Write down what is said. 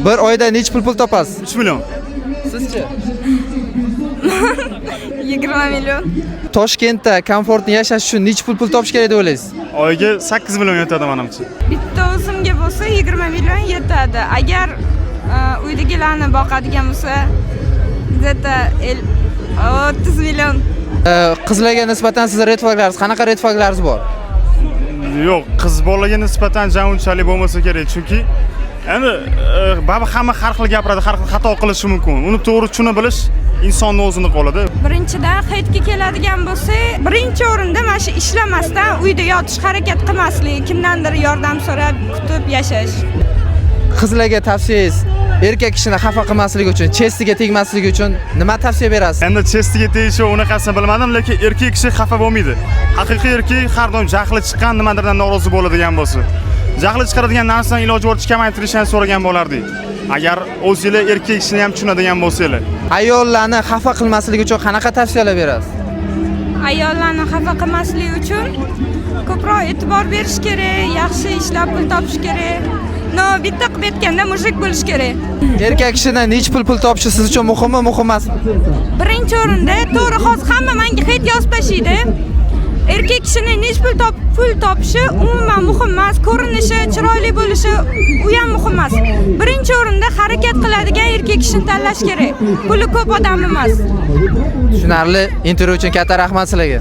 Bir oyda necha pul topasiz? 3 million. Sizchi? 20 million. Toshkentda komfortni yashash uchun necha pul topish kerak deb o'ylaysiz? Oyiga 8 million yetadi menimcha. Bitta o'zimga bo'lsa 20 million yetadi. Agar uydagilarni boqadigan bo'lsa, где-то 30 million. Qizlarga nisbatan sizni red flaglaringiz, qanaqa red flaglaringiz bor? Yo'q, qiz bolaga nisbatan ja unchalik bo'lmasa kerak, chunki endi baribir hamma har xil gapiradi, har xil xato qilishi mumkin. Uni to'g'ri tushuna bilish insonni o'zini qo'lida. Birinchidan, heytga keladigan bo'lsak, birinchi o'rinda mana shu ishlamasdan uyda yotish, harakat qilmaslik, kimdandir yordam so'rab kutib yashash. Qizlarga tavsiyangiz, erkak kishini xafa qilmaslik uchun, честь iga tegmaslik uchun nima tavsiya berasiz? Endi честь iga tegishi unaqasini bilmadim, lekin erkak kishi xafa bo'lmaydi. Haqiqiy erkak har doim jahli chiqqan, nimadirdan norozi bo'ladigan bo'lsa, jahli chiqaradigan narsani iloji boricha kamaytirishni so'ragan bo'lardik. Agar o'zinglar erkak kishini ham tushunadigan bo'lsanglar. Ayollarni xafa qilmaslik uchun qanaqa tavsiyalar berasiz? Ayollarni xafa qilmaslik uchun ko'proq e'tibor berish kerak, yaxshi ishlab pul topish kerak. Но, bitta qilib aytganda, мужик bo'lish kerak. Erkak kishidan necha pul topishi siz uchun muhimmi, muhim emasmi? Birinchi o'rinda, to'g'ri, hozir hamma menga heyt yozib tashlaydi. Erkak kishini necha pul topishi umuman muhim emas, ko'rinishi, chiroyli bo'lishi u ham muhim emas. Birinchi o'rinda harakat qiladigan erkak kishini tanlash kerak. Puli ko'p odam emas. Tushunarli. Intervyu uchun katta rahmat sizlarga.